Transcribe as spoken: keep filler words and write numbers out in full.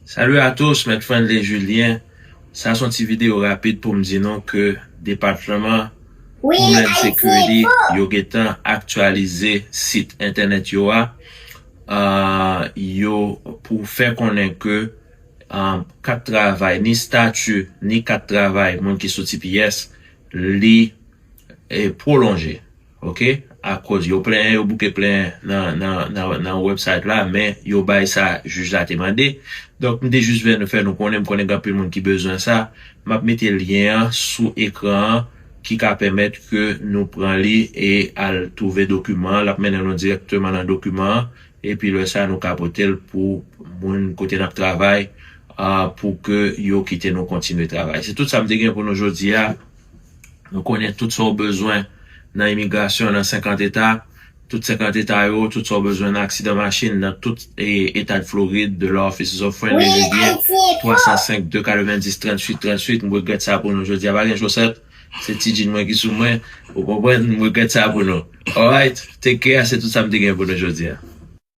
Salut à tous, Mèt Friendly Julien. Sa se yon ti videyo rapid pou m di nou ke depatman Homeland Security yo gentan aktyalize sit entènèt yo a. Ah, yo pou fè konnen ke ah, kat travay, ni stati, ni kat travay moun ki sou T P S, li e pwolonje. Oke? Akoz yo plenyen, yo bouke plenyen nan, nan, nan, nan website la, men yo bay sa jij la te mande. Donk, m te jis vle nou fè nou konnen, m konnen gen anpil moun ki bezwen sa. M ap mete lyen an sou ekran an ki ka pèmèt ke nou pran li e al twouve dokiman an. L ap mennen nou dirèkteman nan dokiman an. Epi lè sa, nou ka pote l pou moun kote n ap travay, ah, pou ke yo kite nou kontinye travay. Se tout sa m te gen pou nou jodi a. Nou konnen tout sa w bezwen nan imigrasyon nan senkant eta. Tout senkant eta yo, tout sa w bezwen nan aksidan machin, nan tout e, eta Florid, de la Offices of Friendly Julien, twa san senk, de katrevenndis, tranntuit, tranntuit. M regrèt sa pou nou jodi a. Pa gen chosèt, se ti djin mwen ki sou mwen. Ou konprann? M regrèt sa pou nou. Alright, take care, se tout sa m te gen pou nou jodi a.